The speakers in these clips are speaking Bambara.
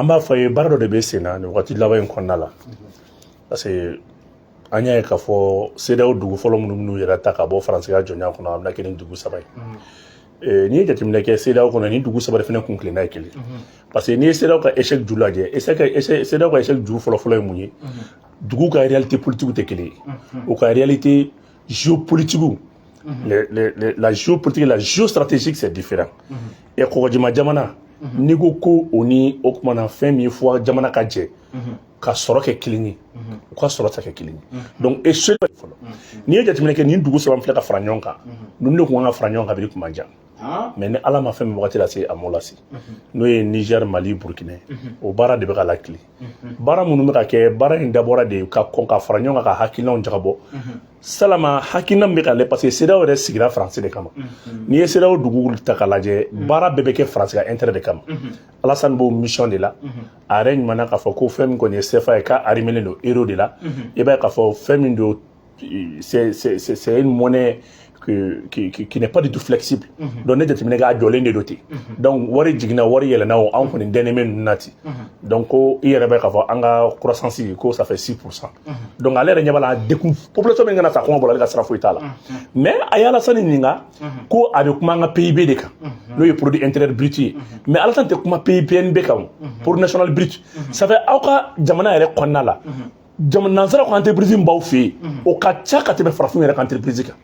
An b'a fɔ a ye, baara dɔ de bɛ sen na nin wagati laban in kɔnɔna la, parce que an y'a ye k'a fɔ CEDEAO dugu fɔlɔ minnu minnu yɛrɛ ta ka bɔ Faransi ka jɔnya kɔnɔ, a bɛna kɛ ni dugu saba ye. N'i ye jateminɛ kɛ CEDEAO kɔnɔ, ni dugu saba de fana kun tilenna ye kelen, parce que n'i ye CEDEAO ka échec ju lajɛ, échec CEDEAO ka échec ju fɔlɔ-fɔlɔ ye mun ye? Dugu ka réalité politique tɛ kelen ye, u ka réalité géopolitique, la géopolitique, la géostratégique, c'est différent. Et kɔgɔjima jamana, n'i ko ko o ni o kumana fɛn min fɔ jamana ka jɛ ka sɔrɔ kɛ kelen ye, u ka sɔrɔ tɛ kɛ kelen ye. Donc échec fɔlɔ, n'i ye jateminɛ kɛ, nin dugu saba min filɛ ka fara ɲɔgɔn kan, ninnu de kun kan ka fara ɲɔgɔn kan kabini kuma jan, mais ni Ala ma fɛn min wagati lase, a m'o lase, n'o ye Niger, Mali, Burkinɛ. O baara de bɛ ka lakile. Baara minnu bɛ ka kɛ, baara in dabɔra de ka kɔn ka fara ɲɔgɔn kan ka hakilinaw jagabɔ. Salama hakilina min bɛ ka lɛ, parce que CEDEAO yɛrɛ sigira Faransi de kama. N'i ye CEDEAO dugu ta k'a lajɛ, baara bɛɛ bɛ kɛ Faransi ka intérêt de kama. Alassane b'o mission de la. A yɛrɛ ɲumanna k'a fɔ ko fɛn min kɔni ye CFA ye, k'a arrimelen don euro de la. I b'a ye k'a fɔ fɛn min don, c'est une monnaie qui n'est pas du tout flexible. Donc ne jateminɛ kɛ, a jɔlen de don ten. Donc wari jiginna, wari yɛlɛnna, o an kɔni dɛnnen bɛ ninnu na ten. Donc ko i yɛrɛ bɛ k'a fɔ an ka croissance ko ça fait 6%. Donc ale yɛrɛ ɲɛ b'a la dekun population min kana sa kɔngɔ bɔra, ale ka sira foyi t'a la. Mais a ye Alassane ɲininka ko a bɛ kuma an ka PIB de kan, n'o ye produit intérieur brut ye. Mais Alassane tɛ kuma PNB kan o, produit national brut. Ça fait aw ka jamana yɛrɛ kɔnɔna la, jamana nansara ka entreprise min b'aw fɛ yen, o ka ca ka tɛmɛ farafin yɛrɛ ka entreprise kan.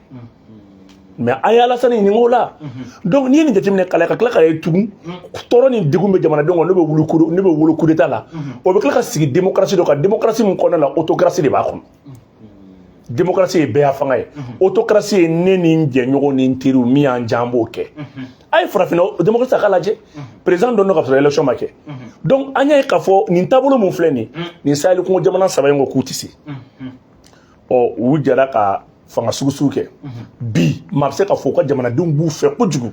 Mais a ye Alassane ɲininka o la. Donc n'i ye nin jateminɛ k'a lajɛ, ka tila k'a ye tugun tɔɔrɔ ni degun bɛ jamanadenw kan, ne bɛ wolo coup d'état la, o bɛ tila ka sigi démocratie dɔ kan, démocratie min kɔnɔna la, autocratie de b'a kɔnɔ. Démocratie ye bɛɛ y'a fanga ye, autocratie ye ne ni n jɛɲɔgɔn ni n teriw, min y'an diya, an b'o kɛ. A ye farafinna démocratie ta k'a lajɛ, président dɔ ka sɔrɔ élection ma kɛ. Donc an y'a ye k'a fɔ nin taabolo mun filɛ nin, nin Sahel kungo jamana saba in ko k'u tɛ se. Ɔ, u jɛra ka fanga sugu sugu kɛ. Bi maa bɛ se ka fɔ u ka jamanadenw b'u fɛ kojugu,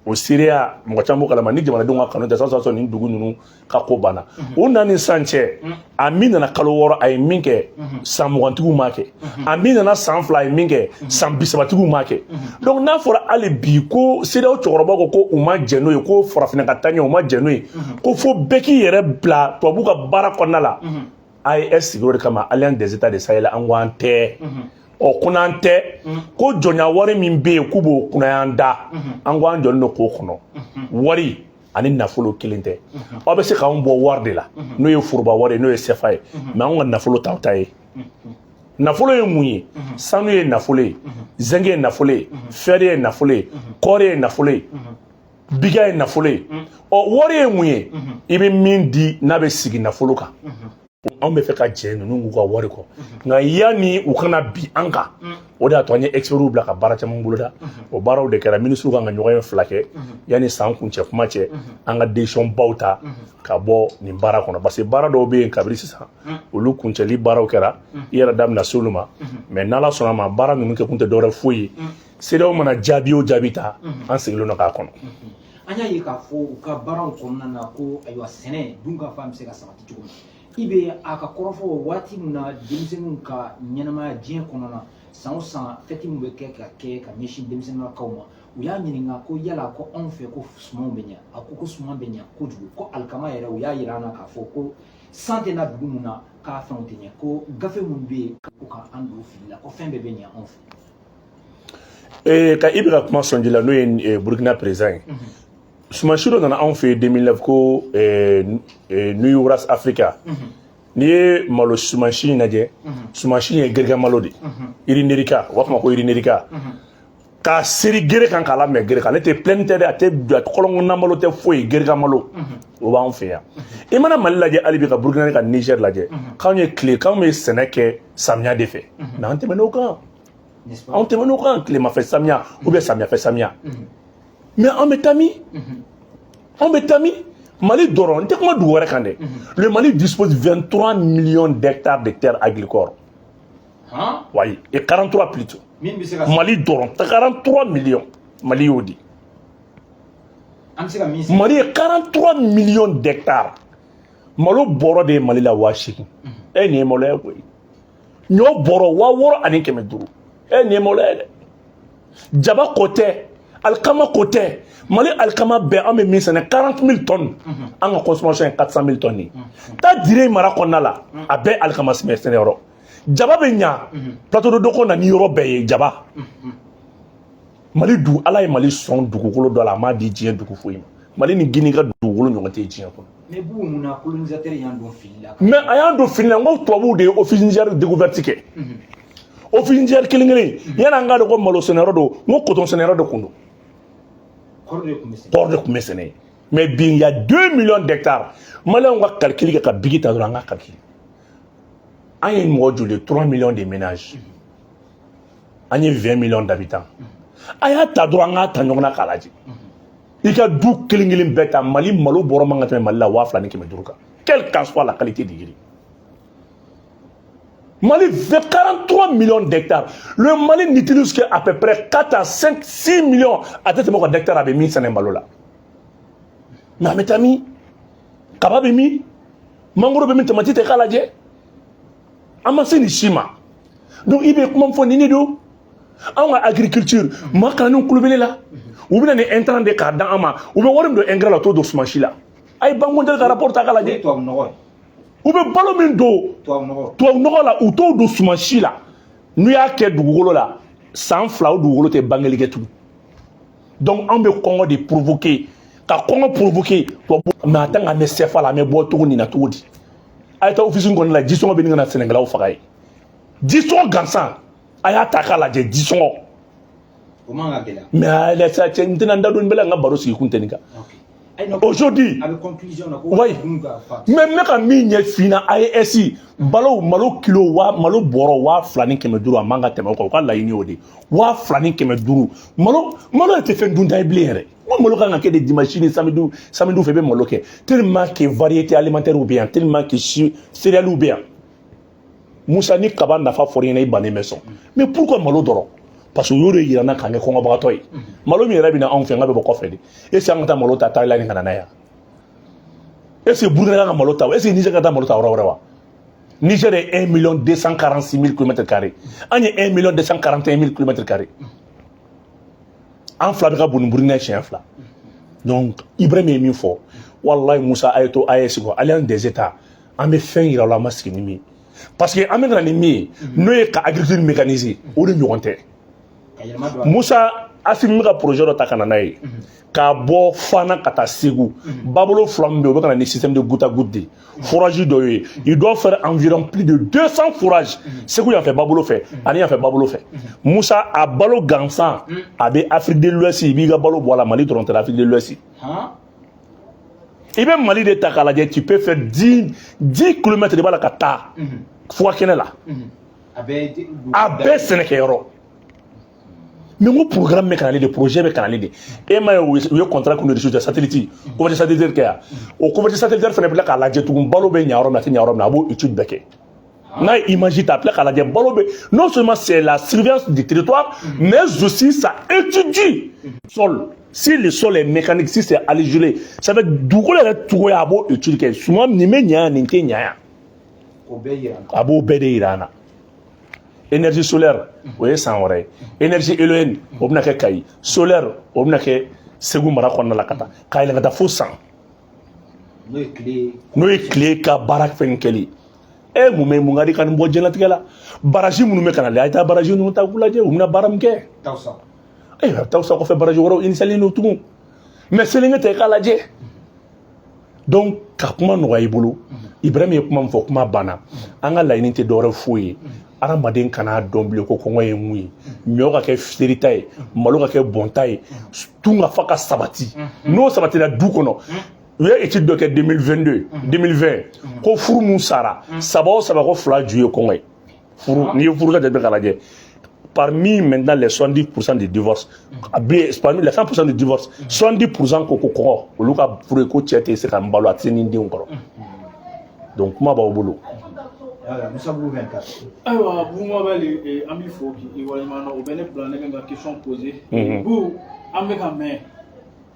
o seereya mɔgɔ caman b'o kalama. Ni jamanadenw ka kanu tɛ sisan sɔrɔ nin dugu ninnu ka ko banna. O na ni san cɛ, a min nana kalo 6, a ye min kɛ, san 20tigiw m'a kɛ. A min nana san 2, a ye min kɛ, san 30tigiw m'a kɛ. Donc n'a fɔra hali bi ko CEDEAO cɛkɔrɔba ko ko u ma jɛn n'o ye, ko farafinna ka taa ɲɛ, u ma jɛn n'o ye, ko fo bɛɛ k'i yɛrɛ bila tubabuw ka baara kɔnɔna la. AES sigiyɔrɔ de kama, Alliance des États de Sahel, an ko an tɛ ɔ ko n'an tɛ ko jɔnya wari min bɛ yen k'u b'o kunnayan da, an ko an jɔlen don k'o kɔnɔ. Wari ani nafolo kelen tɛ. Aw bɛ se k'anw bɔ wari de la, n'o ye foroba wari ye, n'o ye CFA ye, mais anw ka nafolo t'aw ta ye. Nafolo ye mun ye? Sanu ye nafolo ye, zinc ye nafolo ye, fer ye nafolo ye, kɔɔri ye nafolo ye, biga ye nafolo ye. Ɔ, wari ye mun ye? I bɛ min di n'a bɛ sigi nafolo kan. Anw bɛ fɛ ka jɛ ninnu k'u ka wari kɔ, nka yanni u kana bi an kan, o de y'a to an ye experts bila ka baara caman boloda. O baaraw de kɛra ministre kan ka ɲɔgɔn ye fila kɛ yanni san kuncɛ kuma cɛ, an ka décision baw ta ka bɔ nin baara kɔnɔ, parce que baara dɔw bɛ yen kabini sisan, olu kuncɛli baaraw kɛra, i yɛrɛ da bɛna se olu ma. Mais n'Ala sɔnna ma, baara ninnu kɛ kun tɛ dɔwɛrɛ foyi ye, CEDEAO mana jaabi o jaabi ta, an sigilen don k'a kɔnɔ. An y'a ye k'a fɔ u ka baaraw kɔnɔna na ko ayiwa, sɛnɛ dun ka fa bɛ se ka sabati cogo min. I bɛ a ka kɔrɔfɔ waati min na, denmisɛnninw ka ɲɛnamaya diɲɛ kɔnɔna na, san o san fɛti min bɛ kɛ ka kɛ ka ɲɛsin denmisɛnninlakaw ma, u y'a ɲininka ko yala ko anw fɛ ko sumanw bɛ ɲɛ? A ko ko suman bɛ ɲɛ kojugu, ko alikama yɛrɛ, u y'a yira an na k'a fɔ ko san tɛ na dugu min na, k'a fɛnw tɛ ɲɛ, ko gafe minnu bɛ yen ko ka an don fili la, ko fɛn bɛɛ bɛ ɲɛ anw fɛ. Ka i bɛ ka kuma sɔnji la, n'o ye Burukina président ye, sumansi dɔ nana anw fɛ yen 2009 ko New West Africa. N'i ye malo sumansi in lajɛ, sumansi in ye gɛrɛgɛ malo de ye, Irinerika, u b'a fɔ ma ko Irinerika, k'a seri gere kan, k'a lamɛn gere kan. Ale tɛ plaine tɛ dɛ, a tɛ kɔlɔnkɔnɔna malo tɛ foyi, gere malo, o b'anw fɛ yan. I mana Mali lajɛ hali bi, ka Burukina ni ka Niger lajɛ, k'anw ye tile k'anw bɛ sɛnɛ kɛ samiya de fɛ, mais an tɛmɛn'o kan, anw tɛmɛn'o kan, tilemafɛ samiya ou bien samiyafɛ samiya. Mais an bɛ taa min? An bɛ taa min? Mali dɔrɔn, n tɛ kuma dugu wɛrɛ kan dɛ. Le Mali dispose 23 millions d'hectares de terres agricoles. Oui, et 43 plutôt. Mali dɔrɔn, 43 millions. Mali y'o di. Mali ye 43 millions d'hectares. Malo bɔrɔ de ye Mali la 8000. E nin ye maloya koyi. Ɲɔ bɔrɔ 6500. E nin ye maloya ye dɛ. Jaba ko tɛ. Alikama ko tɛ. Mali alikama bɛɛ, an bɛ min sɛnɛ, 40 000 tonnes, an ka consommation ye 400 000 tonnes ye. Taa Dire mara kɔnɔna la, a bɛɛ alikama sɛnɛyɔrɔ. Jaba bɛ ɲa plateau de Doko na ni yɔrɔ bɛɛ ye jaba. Mali du, Ala ye Mali sɔn dugukolo dɔ la, a m'a di diɲɛ dugu foyi ma. Mali ni Guinée ka dugukolo ɲɔgɔn tɛ diɲɛ kɔnɔ. Mais Boubou, mun na colonisateur y'an don fili la? Mais a y'an don fili la. N ko tubabuw de ye Office Niger découverte kɛ. Office Niger kelen kelen, yan'an k'a dɔn ko malo sɛnɛyɔrɔ don, n ko coton sɛnɛyɔrɔ de kun don. Kɔrɔ de tun bɛ sɛnɛ. Kɔɔri de tun bɛ sɛnɛ. Mais bi, il y a 2 millions d'hectares. Maliyɛnw ka calcul kɛ ka bigi ta dɔrɔn, an ka calcul. An ye mɔgɔ joli ye? 3 millions de ménages, an ye 20 millions d'habitants. A y'a ta dɔrɔn, an k'a ta ɲɔgɔn na k'a lajɛ. I ka du kelen kelen bɛɛ ta, Mali malo bɔrɔ man ka tɛmɛ Mali la 2500 kan, quelle qu'en soit la qualité du riz. Mali fait 43 millions d'hectares. Le Mali n'utilise qu'à peu près 4 à 5, 6 millions à tɛmɛ o d'hectares a bɛ min sɛnɛ malo la. Mais an bɛ taa min? Kaba bɛ min? Mangoro bɛ min? Tamati tɛ k'a lajɛ. An ma se nin si ma. Donc i bɛ kuma min fɔ, nin de don. Anw ka agriculture, maa kalanenw kulo bɛ ne la. U bɛna ni intrant de k'a d'an ma. U bɛ wari min don engrais la, u t'o don suman si la. A ye Banque mondiale ka rapport ta k'a O ye lajɛ. Tubabu nɔgɔ ye. U bɛ balo min don Tubabu nɔgɔ. tubabu nɔgɔ la, u t'o don suman si la. N'u y'a kɛ dugukolo la, san 2, o dugukolo tɛ bangeli kɛ tugun. Donc anw bɛ kɔngɔ de provoquer, ka kɔngɔ provoquer tubabu. Mais en tant qu'an bɛ CFA la, an bɛ bɔ cogo nin na cogo di? A ye taa office kɔnɔna la, jisɔngɔ bɛ ɲini ka na sɛnɛkɛlaw faga ye. Jisɔngɔ gansan, a y'a ta k'a lajɛ, jisɔngɔ. O man ka gɛlɛya. Mais a yɛlɛ cɛ, n tɛna n da don nin bɛɛ la, n ka baro sigi kun tɛ nin kan. Ok. Ayi, non, Aujourd'hui, a bɛ conclusion na ko Oui. dun ka fa. Mais n bɛ ka min ɲɛ f'i ɲɛna, AES balo, malo kilo wa, malo bɔrɔ 2500, a man ka tɛmɛ o kan. U ka laɲini y'o de ye, 2500. Malo yɛrɛ tɛ fɛn dunta ye bilen yɛrɛ. N ko malo kan ka kɛ de dimanche ni samedi. Samedi fɛ, i bɛ malo kɛ, tellement que variété alimentaire bɛ yan, tellement que si céréales bɛ yan. Musa, ni kaba nafa fɔr'i ɲɛna, i bannen bɛ sɔn. Mais pourquoi malo dɔrɔn? Parce que u y'o de yira n na k'an kɛ kɔngɔbagatɔ ye. Malo min yɛrɛ bɛ na anw fɛ, n ka bɛ bɔ kɔfɛ de. Est ce que an ka taa malo ta Thaïlande ka na n'a ye yan? Est ce que Burkina ka malo ta? Est ce que Niger ka taa malo ta yɔrɔ wɛrɛ wa? Niger ye 1 million 246 000 km carrés, an ye 1 million 241 000 km carrés. An fila bɛ ka bon ni Burkina ye siɲɛ 2. Donc Ibrahim ye min fɔ, wallahi Musa, a ye to AES kɔ, Alliance des États, an bɛ fɛn yira u la, an ma sigi ni min ye, parce que an bɛ ka na ni min ye, n'o ye ka agriculture mécaniser, o de ɲɔgɔn tɛ. Ka yɛlɛma don a la. Musa, Asimi bɛ ka projet dɔ ta ka na n'a ye k'a bɔ Fana ka taa Segu. Babolo fila min bɛ yen, o bɛ ka na ni système de goutte à goutte de ye, forage dɔ ye. Il doit faire environ plus de 200 forages Segu yan fɛ, babolo fɛ ani yan fɛ, babolo fɛ. Musa, a balo gansan, a bɛ Afrique de l'Ouest, i b'i ka balo bɔ a la. Mali dɔrɔn tɛ, Afrique de l'Ouest. Han. I bɛ Mali de ta k'a lajɛ, tu peux faire 10 kilomètres de b'a la ka taa fuga kɛnɛ la. A bɛɛ A bɛɛ sɛnɛkɛyɔrɔ. Mais n ko programme bɛ ka nalen de, projet bɛ ka nalen de. E ma ye, u ye contrat kun de reçu satellite, couverture satellitaire kɛ yan. O couverture satellitaire fana bɛ tila k'a lajɛ tugun, balo bɛ ɲa yɔrɔ min, a tɛ ɲa yɔrɔ min na, a b'o étude bɛɛ kɛ. N'a ye image ta, a tila k'a lajɛ balo bɛ. Non seulement c'est la surveillance du territoire, mais aussi ça étudie sol, si le sol est mécanique, si c'est allégelé, ça veut dugukolo yɛrɛ cogoya, a b'o étude kɛ. Suman nin bɛ ɲa yan, nin tɛ ɲa yan. O bɛɛ yira n na. A b'o bɛɛ de yira an na. Énergie solaire, o ye san wɛrɛ ye. Énergie éolienne, o bɛna kɛ Kayi. Solaire, o bɛna kɛ Segu mara kɔnɔna la, ka taa ka yɛlɛn ka taa fo San. N'o ye tile. N'o ye tile ka baara fɛn kɛli e. Mun bɛ mun ka di ka nin bɔ diɲɛlatigɛ la? Barrage minnu bɛ ka na, a ye taa barrage ninnu ta k'u lajɛ, u bɛna baara min kɛ. Tawusa. Ayiwa, Tawusa kɔfɛ, barrage wɛrɛw initialen don tugun. Mais Sélingué ta, i k'a lajɛ. Donc ka kuma nɔgɔya i bolo, Ibrahim ye kuma min fɔ, kuma banna. An ka laɲini tɛ dɔwɛrɛ foyi ye, hadamaden kana dɔn bilen ko kɔngɔ ye mun ye. Ɲɔ ka kɛ serita ye, malo ka kɛ bɔnta ye, tun ka fa ka sabati. N'o sabatira du kɔnɔ, u ye étude dɔ kɛ 2022, 2020, ko furu mun sara, saba o saba, ko fila ju ye kɔngɔ ye. Furu, n'i ye furu ka jate k'a lajɛ, parmi maintenant les 70% de divorce, parmi les 100% de divorce, 70% ko kɔngɔ, olu ka furu ye ko cɛ tɛ se ka n balo, a tɛ se ni denw kɔrɔ. Donc kuma b'aw bolo. Musa Boubou 24. Ayiwa, Boubou Mabel, an b'i fo k'i waleɲuman dɔn. O bɛ ne bila ne bɛ n ka question poser. Bu, an bɛ ka mɛn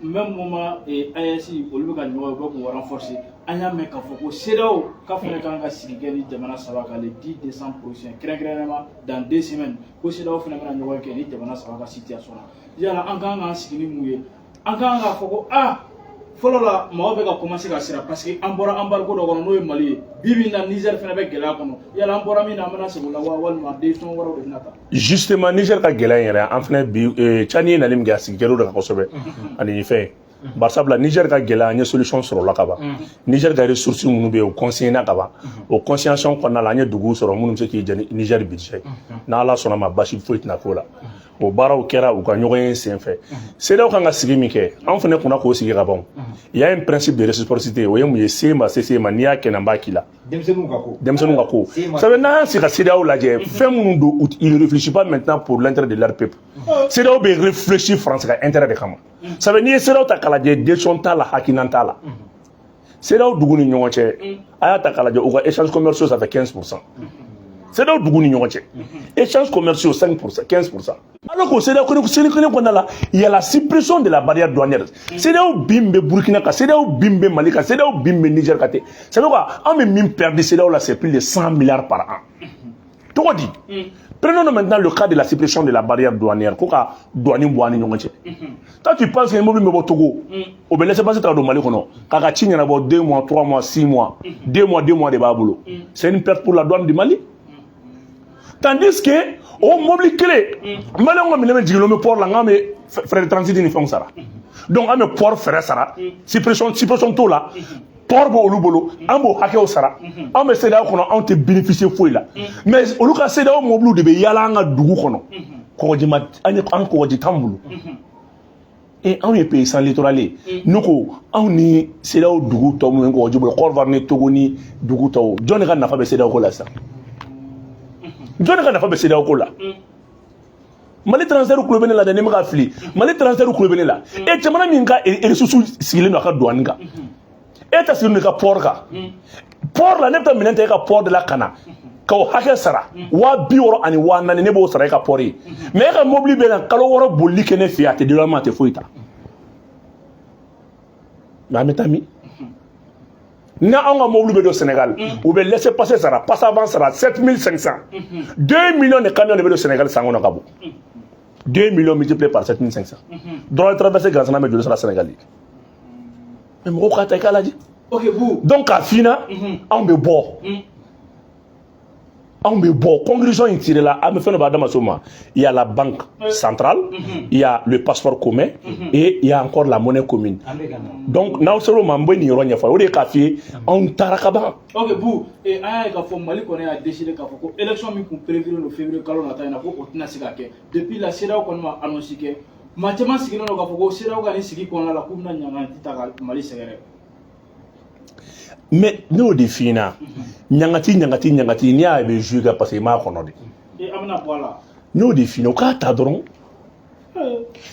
même moment, AES olu bɛ ka ɲɔgɔn ye, u bɛ k'u renforcer. An y'a mɛn k'a fɔ ko CEDEAO k'a fana kan ka sigi kɛ ni jamana saba kan le 10 décembre prochain, kɛrɛnkɛrɛnnenya dans 2 semaines, ko CEDEAO fana bɛna ɲɔgɔn kɛ ni jamana saba ka situation na. Yala an kan k'an sigi ni mun ye? An kan k'a fɔ ko fɔlɔ la maaw bɛ ka commencer ka siran parce que an bɔra embargo dɔ kɔnɔ, n'o ye Mali ye. Bi bi in na, Niger fana bɛ gɛlɛya kɔnɔ. Yala an bɔra min na, an bɛna segin o la wa, walima décision wɛrɛw de bɛna ta? Justement, Niger ka gɛlɛya in yɛrɛ, an fana bi Tchani ye nali min kɛ, a sigi kɛr'o de kan kosɛbɛ ani fɛn. Barisabula Niger ka gɛlɛya, an ye solution sɔrɔ o la ka ban. Niger ka ressources minnu bɛ yen, o consigné na ka ban. O consignation kɔnɔna la, an ye duguw sɔrɔ minnu bɛ se k'i jɛ ni Niger budget. N'Ala sɔnna ma, basi foyi tɛna k'o la. O baaraw kɛra u ka ɲɔgɔn ye sen fɛ. CEDEAO kan ka sigi min kɛ, anw fana kunna k'o sigi ka ban. Il y a un principe de réciprocité. O ye mun ye? Se ma se, se ma, n'i y'a kɛ na, n b'a k'i la. Denmisɛnninw ka ko. Denmisɛnninw ka ko sabu n'an y'an sigi ka CEDEAO lajɛ, fɛn minnu don, ils ne réfléchissent pas maintenant pour l'intérêt de leur peuple. CEDEAO bɛ réfléchir France ka intérêt de kama. Sabu n'i ye CEDEAO ta k'a lajɛ, décision t'a la, hakilina t'a la. CEDEAO dugu ni ɲɔgɔn cɛ, a y'a ta k'a lajɛ, u ka échanges commerciaux, ça fait 15%. CEDEAO dugu ni ɲɔgɔn cɛ, échanges commerciaux 5%, 15%. Alors qu'au CEDEAO kelen kelen kɔnɔna la, il y a la suppression de la barrière douanière. CEDEAO bin bɛ Burkina kan, CEDEAO bin bɛ Mali kan, CEDEAO bin bɛ Niger kan ten. C'est quoi? An bɛ min perdre CEDEAO la, c'est plus de 100 milliards par an. Cogo di? Prenons maintenant le cas de la suppression de la barrière douanière, ko ka douane bɔ an ni ɲɔgɔn cɛ. Toi, tu penses que mobili bɛ bɔ Togo, o bɛ laisser passer ta ka don Mali kɔnɔ, k'a ka ci ɲɛnabɔ 2 mois, 3 mois, 6 mois, 2 mois, 2 mois de b'a bolo. C'est une perte pour la douane du Mali. Tandis que o mobili kelen, Maliyɛnw ka minɛn bɛ jigin bɛ port la, n'an bɛ frais de transit ni fɛnw sara. Donc an bɛ port frais sara, suppression t'o la. Port b'olu bolo, an b'o hakɛw sara. An bɛ CEDEAO kɔnɔ, anw tɛ bénéficier foyi la. Mais olu ka CEDEAO mobiliw de bɛ yaala an ka dugu kɔnɔ. Kɔgɔji ma an ye, an kɔgɔji t'an bolo. E anw ye pays sans littoral ye. Ne ko anw ni CEDEAO dugu tɔw minnu ye kɔgɔji bolo, Côte d'Ivoire ni Togo ni dugu tɔw, jɔn de ka nafa bɛ CEDEAO ko la sisan? Jɔn de ka nafa bɛ CEDEAO ko la? Mali transitaire kulo bɛ ne la dɛ, ni ma ka fili. Mali transitaire kulo bɛ ne la. E jamana min ka ressources sigilen don a ka douane kan, e ta sigilen don i ka port kan. Port la, ne bɛ taa minɛn ta e ka port de la ka na k'o hakɛ sara, 60 000 ani 4000, ne b'o sara e ka port ye. Mais e ka mobili bɛ na kalo 6 bolili kɛ ne fɛ yen, a tɛ dédouanement, a tɛ foyi ta. Mais an bɛ taa min? Ni anw ka mobili bɛ don Sénégal, u bɛ laisser passer sara, passe avant sara 7500. 2 millions de camions de bɛ don Sénégal san kɔnɔ ka bɔ. 2 millions multiplié par 7500. Droit de traversée gansan bɛ joli sara Sénégal ye? Mais mɔgɔw k'a ta i k'a lajɛ. Ok, bu. Donc k'a f'i ɲɛna, anw bɛ bɔ. Anw bɛ bɔ. Conclusion in tiré la, an bɛ fɛn dɔ b'a dama so ma. Il y a la banque centrale, il y a le passeport commun et il y a encore la monnaie commune. An bɛ ka na. Donc n'aw ser'o ma, n bɛ nin yɔrɔ ɲɛfɔ. O de ye k'a f'i ye, anw taara ka ban. Ok, bu, an y'a ye k'a fɔ Mali kɔni y'a décidé k'a fɔ ko élection min kun prévu don février kalo nata in na, ko o tɛna se ka kɛ. Depuis la, CEDEAO kɔni ma annonce kɛ. Maa caman sigilen don k'a fɔ ko CEDEAO ka nin sigi kɔnɔna la, k'u bɛna ɲangati ta ka Mali sɛgɛrɛ. Mais ne y'o de f'i ɲɛna, ɲangati, ɲangati, ɲangati, n'i y'a ye bɛ jouer kan, parce que i m'a kɔnɔ de. An bɛna bɔ a la. N y'o de f'i ɲɛna, u k'a ta dɔrɔn.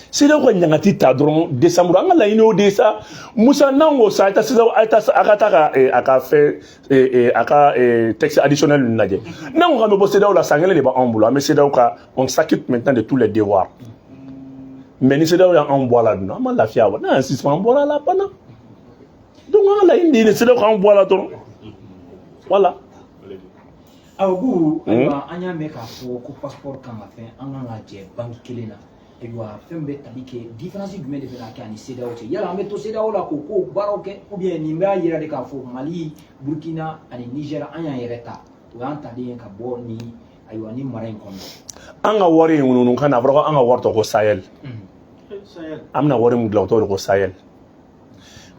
CEDEAO ka ɲangati ta dɔrɔn décembre, an ka laɲini y'o de ye sa. Musa, n'an ko sa, a ye taa sisan, a ye taa a ka taa ka a ka fɛn, a ka texte additionnel ninnu lajɛ. N'an ko k'an bɛ bɔ CEDEAO la, san kelen de b'anw bolo. An bɛ CEDEAO ka, on s'acquitte maintenant de tous les devoirs. Mais ni CEDEAO y'anw bɔ a la dun, an ma lafiya wa? N'a y'an sisan, an bɔra a la, a banna. Donc an ka laɲini de ye CEDEAO k'an bɔ a la dɔrɔn, voilà. Awɔ bu, ayiwa, an y'a mɛn k'a fɔ ko passeport kan ka fɛn, an kan ka jɛ banque kelen na. Ayiwa, fɛn bɛ tali kɛ, différence jumɛn de bɛna kɛ ani CEDEAO cɛ? Yala an bɛ to CEDEAO la k'o ko baaraw kɛ, ou bien nin b'a yira de k'a fɔ Mali, Burkina ani Niger, an y'an yɛrɛ ta, o y'an talen ye ka bɔ ni ayiwa ni mara in kɔnɔ? An ka wari in ŋunuŋunu na, a fɔra ko an ka wari tɔ ko Sahel. Sahel. An bɛna wari min dilan, o tɔgɔ de ko Sahel.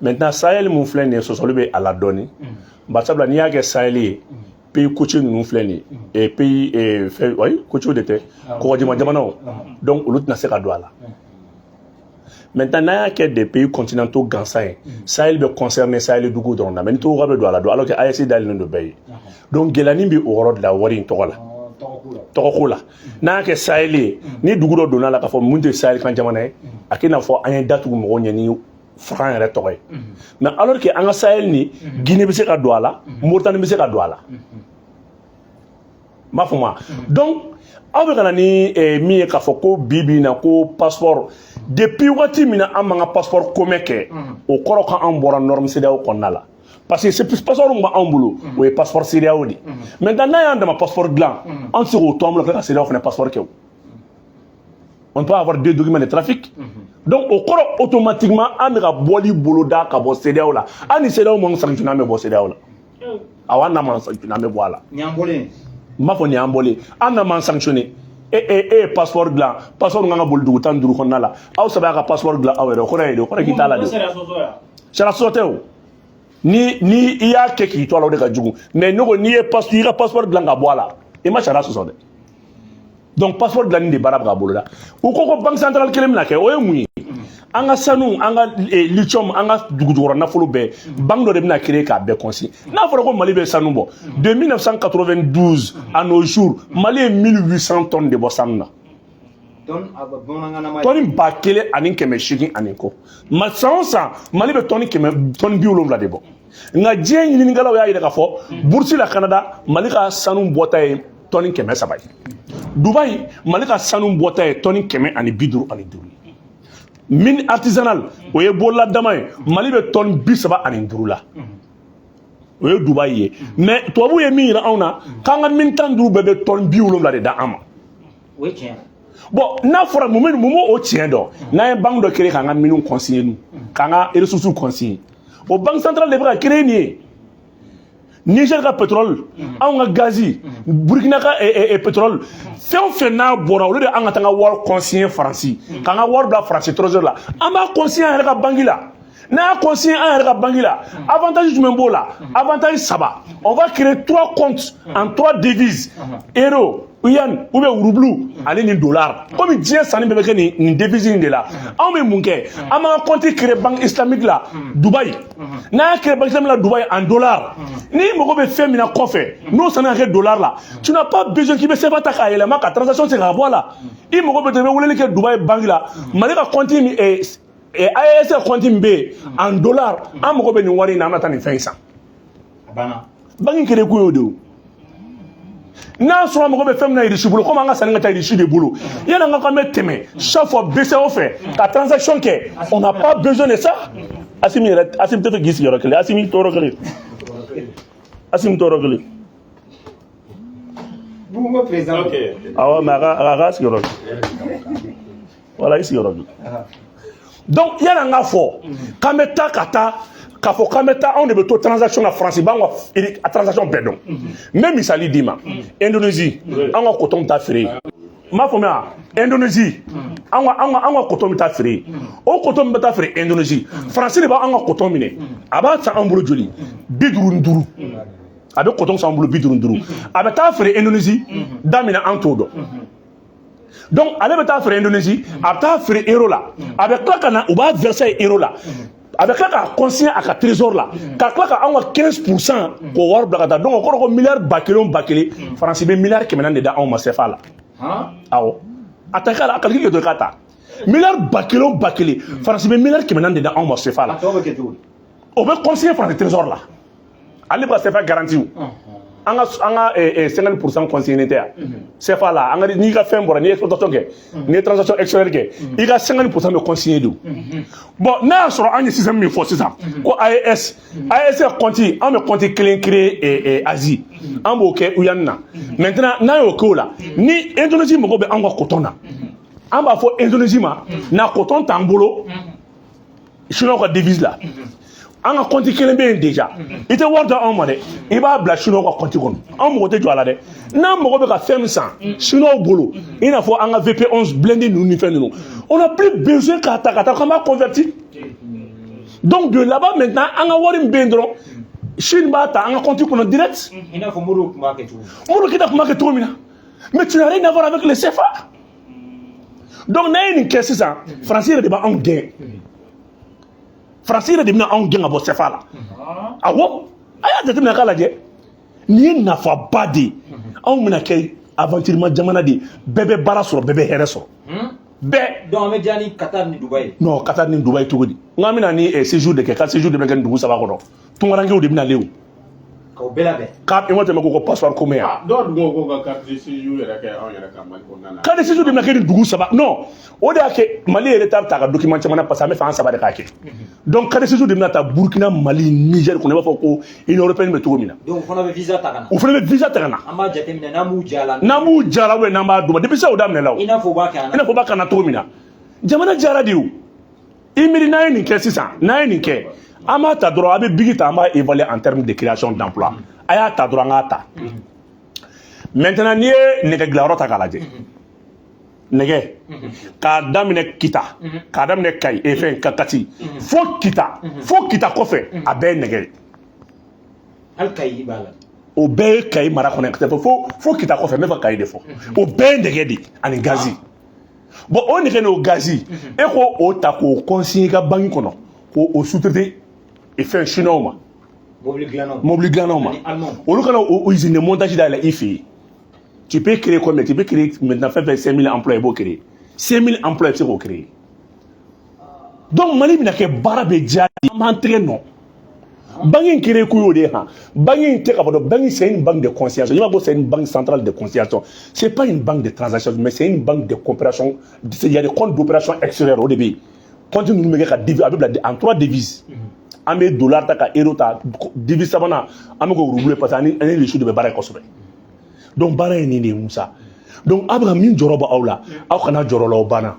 Maintenant, Sahel mun filɛ nin ye, sɔsɔli bɛ a la dɔɔni. Barisabula n'i y'a kɛ Sahel ye, pays côtier ninnu filɛ nin ye, pays fɛn, ayi, côtier de tɛ, kɔgɔjima jamanaw, donc olu tɛna se ka don a la. Maintenant, n'an y'a kɛ des pays continentaux gansan ye, Sahel bɛ concerner Sahel dugu dɔrɔn na, mais ni Togo bɛ don a la don, alors que AES dayɛlɛlen don bɛɛ ye. Donc gɛlɛyanin bɛ o yɔrɔ de la, wari in tɔgɔ la. Tɔgɔko la. Tɔgɔko la, n'a y'a kɛ Sahel ye, ni dugu dɔ donna la k'a fɔ mun tɛ Sahel kan jamana ye, a k'i n'a fɔ an ye datugu mɔgɔw ɲɛ ni franc yɛrɛ tɔgɔ ye. Mais alors que an ka Sahel ni Guinée bɛ se ka don a la, Mauritanie bɛ se ka don a la, n b'a fɔ ma. Donc aw bɛ ka na ni min ye k'a fɔ ko bi bi in na ko passeport, depuis waati min na an m'an ka passeport commun kɛ, o kɔrɔ k'an bɔra norme CEDEAO kɔnɔna la. Parce que c'est passeport min b'anw bolo, o ye passeport CEDEAO de ye. Maintenant, n'a y'an dama passeport dilan, an tɛ se k'o to an bolo ka tila ka CEDEAO fana passeport kɛ o. On peut avoir deux documents de trafic. Donc o kɔrɔ, automatiquement, an bɛ ka bɔli boloda ka bɔ CEDEAO la. Hali ni CEDEAO m'an sanctionné, an bɛ bɔ CEDEAO la. Awɔ, hali n'a m'an sanctionné, an bɛ bɔ a la. Nin y'an bɔlen. N b'a fɔ nin y'an bɔlen. Hali n'a m'an sanctionné, e ye passeport dilan, passeport min kan ka boli dugu 15 kɔnɔna la, aw saba y'a ka passeport dilan aw yɛrɛ, o kɔrɔ ye di? O kɔrɔ ye k'i t'a la de. Sariya sɔsɔ ya. Sariya sɔsɔ tɛ o. Ni i y'a kɛ k'i to a la, o de ka jugu. Mais ne ko n'i ye i ka passeport dilan ka bɔ a la, i ma sariya sɔsɔ dɛ. Donc passeport dilanni de baara bɛ ka boloda. U ko banque centrale kelen bɛna kɛ, o ye mun ye? An ka sanu, an ka lithium, an ka dugujukɔrɔ nafolo bɛɛ, banque dɔ de bɛna créer k'a bɛɛ consigner. N'a fɔra ko Mali bɛ sanu bɔ, de 1992 à nos jours, Mali ye 1800 tonnes de bɔ sanu na. Tonne a bamanankan na ma. Tɔni 1800 ani kɔ. Ma san o san, Mali bɛ tɔni 100, tɔni 70 de bɔ. Nka diɲɛ ɲininikɛlaw y'a yira k'a fɔ bourse la Canada, Mali ka sanu bɔta ye tɔni 300 ye. Dubaï, Mali ka sanu bɔta ye tɔni 155 ye. Mine artisanale, o ye bololadama ye, Mali bɛ tɔni 35 la, o ye Dubaï ye. Mais tubabuw ye min yira anw na, k'an ka mine 15 bɛɛ bɛ tɔni 70 de da an ma. O ye tiɲɛ ye. Bon, n'a fɔra mun b'o tiɲɛ dɔn? N'an ye banque dɔ créer k'an ka mines consigner, nu k'an ka ressources consigner, o banque centrale de bɛ ka créer nin ye. Niger ka pétrole, anw ka gazi, Burkina ka pétrole, fɛn o fɛn n'a bɔra, olu de an ka taa an ka wari consigner Faransi, k'an ka wari bila Faransi trésor la. An b'a consigner an yɛrɛ ka banque la. N'a y'a consigner an yɛrɛ ka banque la, avantage jumɛn b'o la? Avantage saba. On va créer trois comptes en trois devises: euro, yuan ou bien rouble ani nin dollar. Komi diɲɛ sanni bɛɛ bɛ kɛ nin devise in de la, anw bɛ mun kɛ? An b'an ka compte créer banque islamique la Dubaï. N'an y'a créer banque islamique la Dubaï en dollar, n'i mago bɛ fɛn min na kɔfɛ, n'o sanni ka kɛ dollar la, tu n'as pas besoin k'i bɛ CFA ta k'a yɛlɛma ka transaction segin ka bɔ a la. I mago bɛ dɔrɔn, i bɛ weleli kɛ Dubaï banque la, Mali ka compte min, AES ka compte min bɛ yen en dollar, an mago bɛ nin wari in na, an bɛ taa nin fɛn in san. A banna. Banque créer kun y'o de ye o. N'a sɔrɔ mago bɛ fɛn min na Irisi bolo, komi an ka sanni ka ca Irisi de bolo, yanni an ka k'an bɛ tɛmɛ chaque fois BCEAO fɛ ka transaction kɛ, on n'a pas besoin de ça. Asimi yɛrɛ, Asimi tɛ fɛ k'i sigiyɔrɔ kelen. Asimi tɔɔrɔ kelen, Asimi tɔɔrɔ kelen. Bugu ko président. Ok. Awɔ, mais a ka sigiyɔrɔ kelen, voilà, i sigiyɔrɔ kelen. Donc yanni an ka fɔ k'an bɛ taa ka taa k'a fɔ k'an bɛ taa, anw de bɛ to transaction na, Faransi b'an ka transaction bɛɛ dɔn. N bɛ misali d'i ma. Indonésie, an ka coton bɛ taa feere yen. N b'a faamuya, Indonésie, an ka coton bɛ taa feere yen. O coton min bɛ taa feere Indonésie, Faransi de b'an ka coton minɛ. A b'a san an bolo joli? 55. A bɛ coton san an bolo 55, a bɛ taa feere Indonésie da min na, an t'o dɔn. Donc ale bɛ taa feere Indonésie, a bɛ taa feere euro la, a bɛ tila ka na u b'a verser euro la, a bɛ tila k'a consigner a ka trésor la, ka tila ka anw ka 15% k'o wari bila ka taa. Donc o kɔrɔ ko miliyari 1000 o 1000, Faransi bɛ miliyari 400 de da anw ma CFA la. Awɔ, a ta k'a la, a calcul kɛ dɔrɔn k'a ta miliyari 1000 o 1000, Faransi bɛ miliyari 400 de da anw ma CFA la. A tɔ bɛ kɛ cogo di? O bɛ consigner Faransi trésor la. Ale bɛ ka CFA garantie o. An ka 50% consigné tɛ yan CFA la. An ka n'i ka fɛn bɔra, n'i ye exportation kɛ, n'i ye transaction extérieure kɛ, i ka 50% bɛ consigné de. Bon, n'a y'a sɔrɔ an ye système min fɔ sisan ko AES, AES ka compte, an bɛ compte kelen créer Asie, an b'o kɛ yuan na. Maintenant, n'a y'o kɛ o la, ni Indonésie mago bɛ an ka coton na, an b'a fɔ Indonésie ma na coton t'an bolo chinois ka devise la, an ka compte kelen bɛ yen déjà. I tɛ wari di anw ma dɛ, i b'a bila chinois ka compte kɔnɔ. Anw mago tɛ jɔ a la dɛ. N'an mago bɛ ka fɛn min san chinois bolo, i n'a fɔ an ka VP11 blindé ninnu ni fɛn ninnu, on n'a plus besoin k'a ta ka taa k'an b'a convertir. Donc de là-bas maintenant, an ka wari min bɛ yen dɔrɔn, Chine b'a ta an ka compte kɔnɔ direct. I n'a fɔ Modibo tun b'a kɛ cogo min. Modibo Keïta tun b'a kɛ cogo min na. Mais tu n'as rien à voir avec le CFA. Donc n'a ye nin kɛ sisan, Faransi yɛrɛ de b'anw gɛn, Faransi yɛrɛ de bɛna anw gɛn ka bɔ CFA la. Awɔ, a y'a jateminɛ k'a lajɛ, nin ye nafaba de ye. Anw bɛna kɛ aventurement jamana de ye, bɛɛ bɛ baara sɔrɔ, bɛɛ bɛ hɛrɛ sɔrɔ, bɛɛ. Donc an bɛ diya ni Qatar ni Dubaï ye. Non, Qatar ni Dubaï cogo di? N k'an bɛna ni séjour de kɛ, ka séjour de bɛ kɛ nin dugu saba kɔnɔ. Tunkarankew de bɛna le o. K'aw bɛɛ labɛn. Ka i ma tɛmɛ ko passeport commun yan. Dɔw dun ko ko ka carte de séjour yɛrɛ kɛ anw yɛrɛ ka Mali kɔnɔna na. Carte de séjour de bɛna kɛ ni dugu saba. Non, o de y'a kɛ Mali ye retard ta ka document caman na, parce que an bɛ fɛ an saba de k'a kɛ. Donc carte de séjour de bɛna ta Burkina, Mali, Niger kɔnɔ, i b'a fɔ ko Union européenne bɛ cogo min na. Donc o fana bɛ visa ta ka na. O fana bɛ visa ta ka na. An b'a jateminɛ n'an b'u ja la. N'an b'u jara ou bien n'an b'a d'u ma, depuis ça o daminɛ la o. I n'a fɔ u b'a kɛ an I n'a fɔ u b'a ka na cogo min na. Jamana jara de o. I miiri n'an ye nin kɛ sisan, n'an ye nin kɛ, an b'a ta dɔrɔn, a bɛ bigi ta, an b'a évaluer en termes de création d'emploi. A y'a ta dɔrɔn, an k'a ta. Maintenant, n'i ye nɛgɛ dilanyɔrɔ ta k'a lajɛ, nɛgɛ k'a daminɛ Kita, k'a daminɛ Kayi e fɛn ka Kati fo Kita, fo Kita kɔfɛ, a bɛɛ ye nɛgɛ ye. Hali Kayi b'a la. O bɛɛ ye Kayi mara kɔnɔ ka taa fo Kita kɔfɛ. N bɛ fɛ Kayi de fɔ. O bɛɛ ye nɛgɛ de ye ani gazi. Bon, o nɛgɛ n'o gazi, e ko o ta k'o consigner i ka banque kɔnɔ, k'o o sous-traiter fɛn chinois ma. Mobili dilannaw. Mobili dilannaw ma. Ani allemand. Olu kana o usine de montage dayɛlɛ i fɛ yen. Tu peux créer combien? Tu peux créer maintenant fɛn fɛn 5000 emplois, i b'o créer. 5000 emplois, i bɛ se k'o créer. Donc Mali bɛna kɛ baara bɛ diya, an b'an tɛgɛ nɔ. Banque in créé ko y'o de ye han. Banque in tɛ ka fɔ dɔn, banque, c'est une banque de conciliation. I b'a fɔ c'est une banque centrale de conciliation, c'est pas une banque de transaction, mais c'est une banque de coopération. Il y a des comptes d'opération extérieure, o de bɛ yen. Compte ninnu bɛ kɛ ka devise, a bɛ bila en trois devises. An bɛ dollar ta, ka euro ta, devise sabanan an bɛ k'o rouble, parce que ani Russie de bɛ baara kɛ kosɛbɛ. Donc baara ye nin de ye, Musa. Donc aw bɛ ka min jɔrɔ bɔ aw la, aw kana jɔrɔ la, o banna.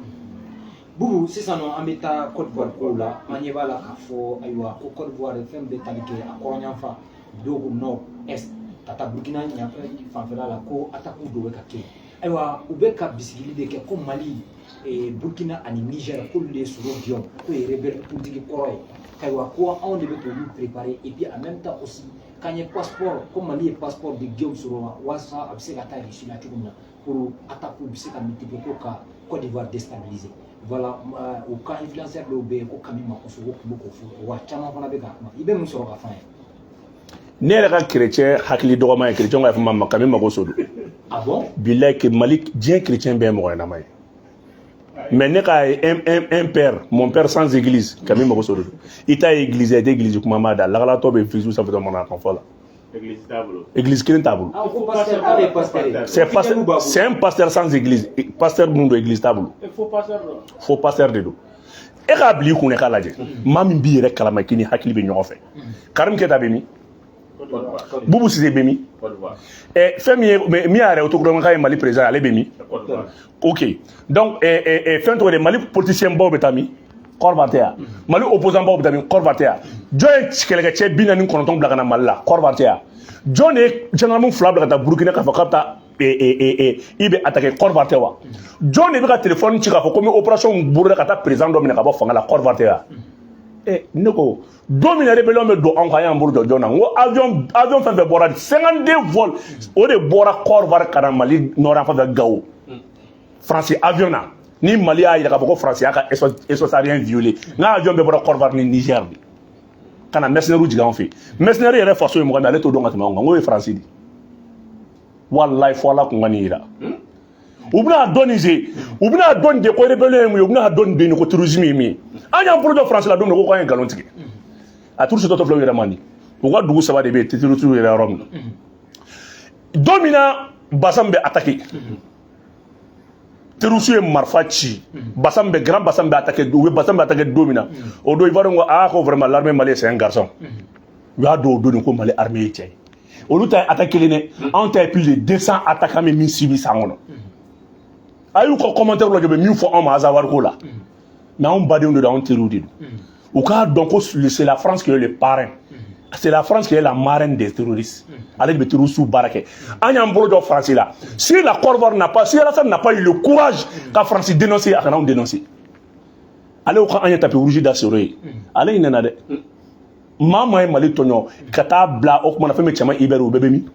Bubu, sisan nɔ an bɛ taa Côte d'Ivoire kow la. An ɲɛ b'a la k'a fɔ, ayiwa, ko Côte d'Ivoire fɛn bɛ tali kɛ a kɔrɔnyanfan, dɔw ko nord est ka taa Burkina fanfɛla la, ko attaque dɔw bɛ ka kɛ. Ayiwa, u bɛ ka bisigili de kɛ ko Mali, Burkina ani Niger, k'olu de ye sogo gɛn, k'o ye rebelle politique kɔrɔ ye. Ayiwa, ko anw de bɛ k'olu préparer. Et puis en même temps aussi, k'an ye passeport, ko Mali ye passeport di Guillaume Soro ma walasa a bɛ se ka taa Russie la cogo min na, pour attaque bɛ se ka multiplier, ko ka Côte d'Ivoire déstabiliser. Voilà, u ka influenceur dɔw bɛ yen ko Kami Makoso, o tun bɛ k'o fɔ, wa caman fana bɛ k'a kuma. I bɛ mun sɔrɔ ka fɔ an ye? Ne yɛrɛ ka chrétien hakili dɔgɔma ye, chrétien ka fɔ ma Kami Makoso don. Ah bon? Bilayi, ke Mali diɲɛ chrétien bɛɛ ye mɔgɔ ɲɛnama ye, mais ne ka un père, mon père sans église, Kami Makoso de don. I ta ye église ye, i tɛ église kuma ma da lakalatɔ bɛ Facebook sanfɛ dɔrɔn, mana kan fɔ la. Église t'a bolo. Église kelen t'a bolo. Ah, ko pasteur, k'ale ye pasteur ye. C'est pasteur, c'est un pasteur sans église. Pasteur mun don, église t'a bolo. Faux pasteur dɔ. Faux pasteur de don. E k'a bila i kun, k'a lajɛ, maa min b'i yɛrɛ kalama k'i ni hakili bɛ ɲɔgɔn fɛ. Karim Keta bɛ min? Côte d'Ivoire. Bubu Sise bɛ min? Côte d'Ivoire. Ɛ, fɛn min ye, min y'a yɛrɛ autoproclamé k'a ye Mali président ye, ale bɛ min? Côte d'Ivoire. Ok, donc ɛ ɛ fɛn tɔgɔ de, Mali politicien baw bɛ taa min? Côte d'Ivoire tɛ yan? Mali opposant baw bɛ taa min? Côte d'Ivoire tɛ yan? Jɔn ye kɛlɛkɛcɛ 49 bila ka na Mali la? Côte d'Ivoire tɛ yan? Jɔn de ye gendarme fila bila ka taa Burukina k'a fɔ k'a bɛ taa i bɛ attaquer? Côte d'Ivoire tɛ wa? Jɔn de bɛ ka téléphone ci k'a fɔ ko n bɛ opération boloda ka taa président dɔ minɛ ka bɔ fanga la? Côte d'Ivoire tɛ yan? Ɛ, ne ko don min na rébellion bɛ don anw kan, an y'an bolo jɔ jɔn na? N ko avion fɛn fɛn bɔra, 52 vol, o de bɔra Côte d'Ivoire ka na Mali nord yan fan fɛ, Gawo. Faransi avion na ni Mali y'a yira k'a fɔ ko Faransi y'a ka espace aérien violé, n ka avion bɛɛ bɔra Côte d'Ivoire ni Niger de ka na mercenaires jigin anw fɛ yen. Mercenaires yɛrɛ faso ye mɔgɔ min, ale t'o dɔn ka tɛmɛ anw kan. N k'o ye Faransi de ye. Walayi, fɔ Ala kun ka nin yira, u bɛna dɔn nin se, u bɛna dɔn nin de ko rébellion ye mun ye, u bɛna dɔn nin de ko terrorisme ye min ye. An y'an bolo jɔ Faransi la don min na, ko k'an ye nkalon tigɛ. A turusi tɔ filɛ, u yɛrɛ man di. U ka dugu saba de bɛ yen, terroriste yɛrɛ yɔrɔ min na. Don min na Bassam bɛ attaqué, terroriste ye marifa ci Bassam bɛ, grand Bassam bɛ attaqué, u bɛ Bassam bɛ attaqué don min na, o don Ivoirien ko aa, ko vraiment l'armée malienne, c'est un garçon. U y'a dɔn o don ko Mali armée ye cɛ ye. Olu ta ye attaque kelen dɛ, anw ta ye plus de 200 attaques an bɛ min subi san kɔnɔ. A y'u ka commentaire lajɛ, u bɛ min fɔ anw ma Azawad ko la. Mais anw badenw de don, anw teriw de don. U k'a dɔn ko c'est la France qui est le parrain, c'est la France qui est la marraine des terroristes. Ale de bɛ terroristes baara kɛ. An y'an bolo jɔ France la. Si la Côte d'Ivoire n'a pas, si Alassane n'a pas eu le courage ka France dénoncer, a kana anw dénoncer. Ale ko k'an ye tapis rouge da Soro ye, ale ɲinɛna dɛ. Maa maa ye Mali tɔɲɔ ka taa bila o kumana, fɛn bɛ cɛman Ibɛri, u bɛɛ bɛ min?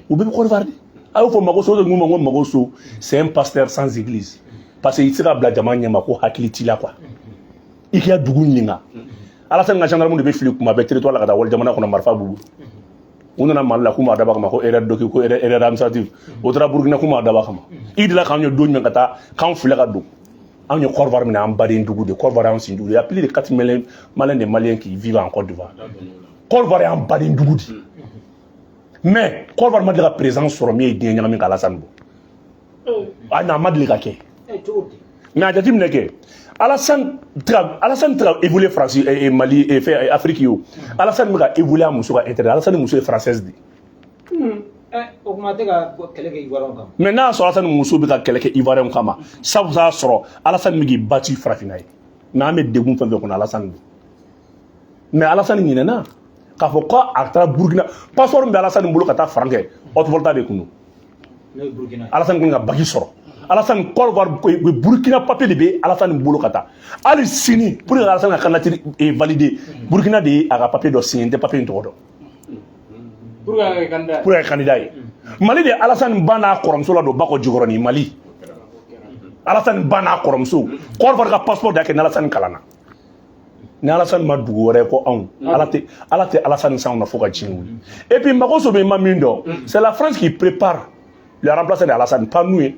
U bɛɛ bɛ Côte d'Ivoire de. A y'o fɔ Makoso de ma ko Makoso, c'est un pasteur sans église, parce que i tɛ se ka bila jama ɲɛma ko hakili t'i la quoi. I k'i ka dugu ɲininka. Alassane ka gendarme de bɛ fili kuma bɛɛ territoire la ka taa wali jamana kɔnɔ, marifa b'u bolo. U nana Mali la k'u m'a dabɔ a kama ko erreur docu, ko erreur administrative. O taara Burukina k'u m'a dabɔ a kama. I delila k'anw ye don jumɛn ka taa k'anw filɛ ka don? Anw ye Côte d'Ivoire minɛ, an baden dugu de. Côte d'Ivoire y'an sin dugu de. Il y a plus de 4 millions de Maliens qui vivent en Côte d'Ivoire. Côte d'Ivoire y'an baden dugu de. Mais Côte d'Ivoire ma deli ka président sɔrɔ min ye diɲɛ ɲagami ka Alassane bɔ. A n'a ma deli ka kɛ. Cogo di? Mais a jateminɛ kɛ, Alassane tɛ ka évoluer France, Mali, fɛn Afrique ye o. Alassane bɛ ka évoluer a muso ka intérêt. Alassane muso ye française de ye. O kuma tɛ ka kɛlɛ kɛ Ivoirien kama. Mais n'a y'a sɔrɔ Alassane muso bɛ ka kɛlɛ kɛ Ivoirien kama, sabu y'a sɔrɔ Alassane bɛ k'i bati farafinna ye. Mais an bɛ degun fɛn fɛn kɔnɔ, Alassane don. Mais Alassane ɲinɛna k'a fɔ ko a taara Burukina. Passeport min bɛ Alassane bolo ka taa Farankɛ, Haute-Volta de kun don. N'o ye Burukina ye. Alassane kun ka bac sɔrɔ. Alassane, Côte d'Ivoire, Burukina papier de bɛ Alassane bolo ka taa. Hali sini, pour que Alassane ka candidature valider, Burukina de ye a ka papier dɔ signé. N tɛ papier in tɔgɔ dɔn. Pour que a ka kɛ candidat ye. Pour que a kɛ candidat ye. Mali de Alassane ba n'a kɔrɔmuso la don Bakɔ Jikɔrɔni. Mali, Alassane ba n'a kɔrɔmuso, Côte d'Ivoire ka passeport de y'a kɛ ni Alassane kalanna. Ni Alassane ma dugu wɛrɛ ko anw, Ala tɛ Alassane sanw na fo ka diɲɛ wuli. Et puis Makoso bɛ ma min dɔn, c'est la France qui prépare le remplaçant de Alassane, pas nous ye.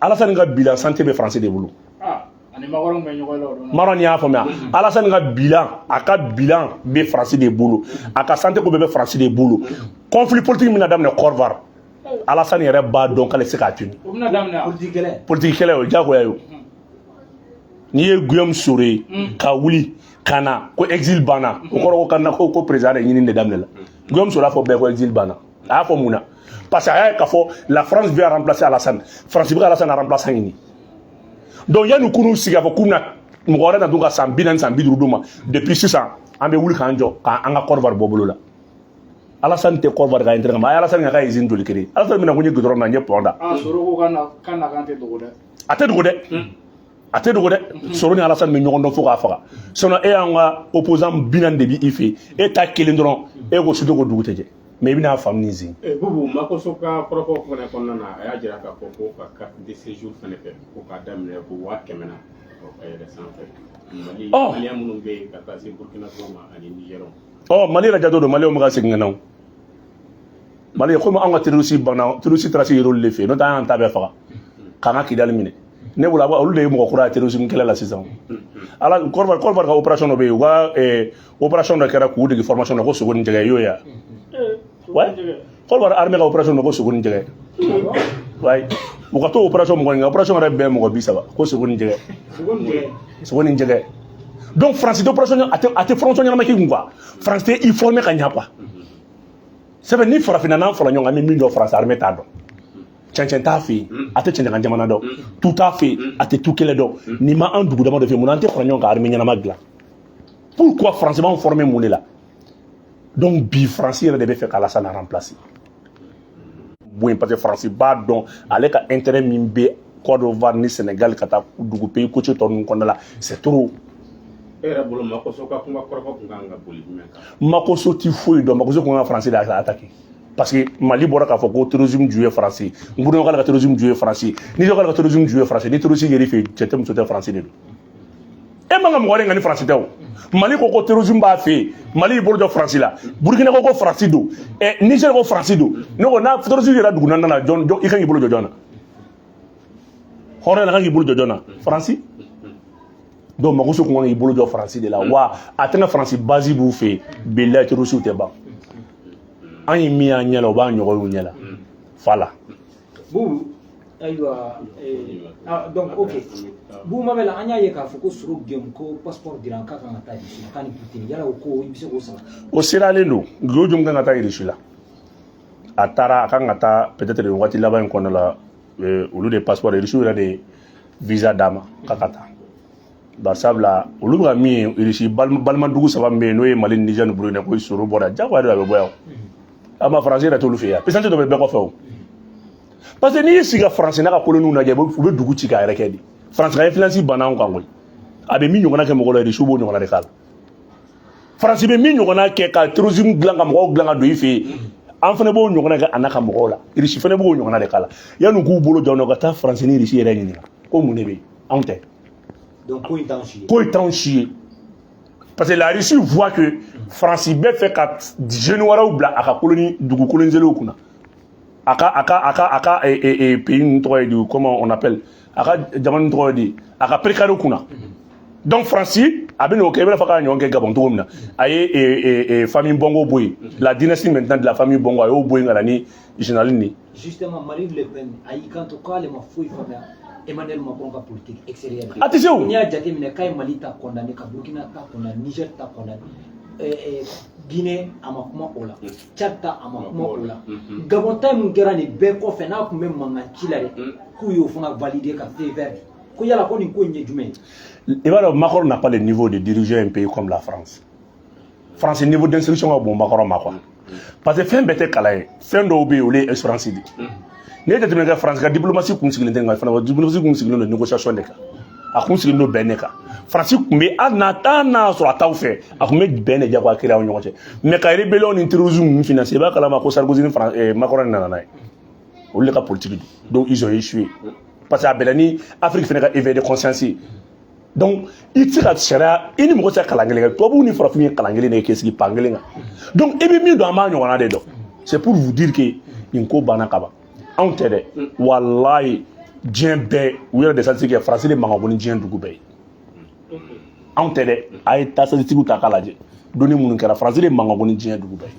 Alassane ka bilan santé bɛ France de bolo. Ah, ani Macron bɛ ɲɔgɔn la o don na. Mara, ni y'a faamuya, Alassane ka bilan, a ka bilan bɛ France de bolo, a ka santé ko bɛɛ bɛ France de bolo. Conflit politique min na daminɛ Côte d'Ivoire, Alassane yɛrɛ b'a dɔn k'ale tɛ se k'a tunu. O bɛna daminɛ wa? Politique kɛlɛ. Politique kɛlɛ, o ye diyagoya ye. O n'i ye Guillaume Soro ye ka wuli ka na ko exil banna, o kɔrɔ ko ka na ko président de ɲini de daminɛ la. Guillaume Soro y'a fɔ bɛɛ ko exil banna. A y'a fɔ mun na? Parce que a y'a ye k'a fɔ la France vient remplacer Alassane. France bɛ ka Alassane remplaçant ɲini. Donc yanni k'u sigi k'a fɔ k'u bɛna mɔgɔ wɛrɛ na dun ka san 40, san 50 d'u ma, depuis sisan an bɛ wuli k'an jɔ k'an ka Côte d'Ivoire bɔ bolo la. Alassane tɛ Côte d'Ivoire ka intérêt kama. A ye Alassane ka usine joli créer? Alassane bɛna ko n ye goudron na, n ye pont da. Ah, Soro ko k'a na kan tɛ dogo dɛ. A tɛ dogo dɛ, a tɛ dogo dɛ. Soro ni Alassane bɛ ɲɔgɔn dɔn fo k'a faga. Sinon e y'an ka opposant 40 de b'i fɛ yen, e ta kelen dɔrɔn, e ko su tɛ ko dugu tɛ jɛ. Mais i bɛna faamu ni zen. Bubu, Makoso ka kɔrɔfɔ fana kɔnɔna na, a y'a jira k'a fɔ ko ka carte de séjour fana kɛ ko k'a daminɛ ko 100 000 na ka yɛlɛ sanfɛ. Mali Malien minnu bɛ yen ka taa se Burkina Faso ma ani Niger. Ɔ, Mali yɛrɛ jato don, Maliyɛnw bɛ ka segin ka na o. Mali, komi anw ka terroriste banna, terroriste taara se olu de fɛ yen, n'o tɛ an y'an ta bɛɛ faga k'an ka Kidali minɛ. Ne bolo, olu de ye mɔgɔ kura ye terrorisme kɛlɛ la sisan. Ala, Côte d'Ivoire ka opération dɔ bɛ yen, u ka opération dɔ kɛra k'u dege formation na ko sogo ni jɛgɛ, i y'o ye wa? Ouais, Côte d'Ivoire armée ka opération dɔ ko sogo ni jɛgɛ. Ouais, u ka to opération mɔgɔ ɲininka, opération yɛrɛ bɛɛ mɔgɔ 30 ko sogo ni jɛgɛ. Sogo ni jɛgɛ. Sogo ni jɛgɛ. Donc France tɛ opération, a tɛ formation ɲɛnama k'i kun quoi. France tɛ i former ka ɲa quoi. Sɛbɛn ni farafinna n'an fara ɲɔgɔn kan, an bɛ min dɔn, France armée t'a dɔn. Cɛncɛn t'a fɛ yen, a tɛ cɛncɛn ka jamana dɔn. Tu t'a fɛ yen, a tɛ tu kɛlɛ dɔn. Nin ma an dugu dama dɔ fɛ yen, mun na an tɛ fara ɲɔgɔn kan armée ɲɛnama dilan? Pourquoi France b'anw former mun de la? Donc bi France yɛrɛ de bɛ fɛ ka Alassane remplacer bon, parce que France b'a dɔn ale ka intérêt min bɛ Côte d'Ivoire ni Sénégal ka taa dugu pays côtier tɔ ninnu kɔnɔna la, c'est trop. E yɛrɛ bolo, Makoso ka kuma kɔrɔfɔ kun kan ka boli jumɛn kan? Makoso ti foyi dɔn. Makoso kun ka France de y'a attaqué, parce que Mali bɔra k'a fɔ ko terrorisme ju ye France ye, Burukina k'ale ka terrorisme ju ye France ye, Niger k'ale ka terrorisme ju ye France ye. Ni terrorisme yɛrɛ fɛ yen, cɛ tɛ muso tɛ, France de don. E man ka mɔgɔ wɛrɛ nka ni France tɛ o. Mali ko ko terrorisme b'a fɛ yen, Mali y'i bolo jɔ France la. Burukina ko ko France don, ɛ Niger ko France don. Ne ko n'a terrorisme yɛrɛ dugu naaninan na, jɔn jɔn i kan k'i bolo jɔ jɔn na? Hɔrɔn yɛrɛ kan k'i bolo jɔ jɔn na? France. Donc Makoso kun kan k'i bolo jɔ France de la wa. A tɛna France base b'u fɛ yen, bilahi terroristes tɛ ban. An ye min y'an ɲɛ la, o b'an ɲɔgɔn y'u ɲɛ la fa la. Bubu, ayiwa, ah, donc ok, Bubu Mabɛla, an y'a ye k'a fɔ ko Soro Guillaume ko passeport dira k'a kan ka taa Russie la, k'a ni Poutine. Yala o ko, i bɛ se k'o sara? O siralen don. Guillaume kan ka taa Russie la, a taara, a kan ka taa peut-être nin waati laban in kɔnɔna la. Olu de passeport, Russie yɛrɛ de visa d'a ma k'a ka taa, barisabula olu bɛ ka min ye Russie balimadugu saba min bɛ yen, n'o ye Mali ni Niger ni Burukina, ko Soro bɔra, jagoya de a bɛ bɔ yan o. A ma Faransi yɛrɛ t'olu fɛ yan, puissance dɔ bɛ bɛɛ kɔfɛ o. Parce que n'i y'i sigi ka Faransi n'a ka koloniw lajɛ, u bɛ dugu ci k'a yɛrɛ kɛ de. Faransi ka influence banna anw kan koyi. A bɛ min ɲɔgɔnna kɛ mɔgɔ la, Russie b'o ɲɔgɔnna de k'a la. Faransi bɛ min ɲɔgɔnna kɛ ka terrorisme dilan, ka mɔgɔw dilan ka don i fɛ yen, an fana b'o ɲɔgɔnna kɛ a n'a ka mɔgɔw la. Russie fana b'o ɲɔgɔnna de k'a la. Yanni k'u bolo jɔ, ka taa Faransi ni Russie yɛrɛ ɲininka ko mun de bɛ yen, anw tɛ. Donc ko in t'anw si ye. Ko in t'anw si ye, parce que la Russie voit que Faransi bɛ fɛ ka jeunes wɛrɛw bila a ka colonie dugu coloniser kunna, a ka pays ninnu tɔgɔ ye di, comment on appelle, a ka jamana ninnu tɔgɔ ye di, a ka pré carré kunna. Donc Faransi a bɛ n'o kɛ, i bɛna fɔ k'a ɲɔgɔn kɛ Gabon cogo min na. A ye famille Bongo bɔ yen, la dynastie maintenant de la famille Bongo, a y'o bɔ yen ka na ni général nin. Justement, Marine Le Pen a y'i kanto k'ale ma foyi faamuya Emmanuel Macron ka politique extérieure. A tɛ se o. N'i y'a jateminɛ k'a ye Mali ta condamné, ka Burkina ta condamné, Niger ta condamné, Guinée a ma kuma o la, Tchad ta a ma kuma o la, Gabon ta mun kɛra nin bɛɛ kɔfɛ, n'a tun bɛ mankan ci la dɛ, k'u y'o fana valider ka feu vert di, ko yala ko nin ko in ye jumɛn ye? I b'a dɔn, Macron n'a pas le niveau de diriger un pays comme la France. France niveau d'instruction ka bon Macron ma quoi, parce que fɛn bɛɛ tɛ kalan ye, fɛn dɔw bɛ yen, olu ye expérience de ye. N'i ye jateminɛ kɛ, France ka diplomatie kun sigilen tɛ, nka fana diplomatie kun sigilen don négociation de kan, a kun sigilen don bɛn de kan. Faransi kun bɛ, hali n'a taa n'a sɔrɔ a t'aw fɛ, a kun bɛ bɛn de jagoya créer aw ni ɲɔgɔn cɛ. Mais ka rébellion ni terrorisme ninnu financer, i b'a kalama ko Sarkozy ni Macron nana n'a ye, olu de ka politique don. Donc ils ont échoué parce que a bɛnna ni Afrique fana ka éveil de conscience ye. Donc i tɛ se ka sariya, i ni mɔgɔ tɛ se ka kalan kelen kɛ. Tubabuw ni farafinw ye kalan kelen de kɛ k'i sigi pan kelen kan. Donc i bɛ min dɔn, an b'a ɲɔgɔnna de dɔn. C'est pour vous dire que nin ko banna ka ban. Anw tɛ dɛ, walayi, diɲɛ bɛɛ u yɛrɛ de statistique kɛ, Faransi de man ka bɔ ni diɲɛ dugu bɛɛ ye. Anw tɛ dɛ, a ye taa statistique ta k'a lajɛ, donni minnu kɛra, Faransi de man ka bɔ ni diɲɛ dugu bɛɛ ye.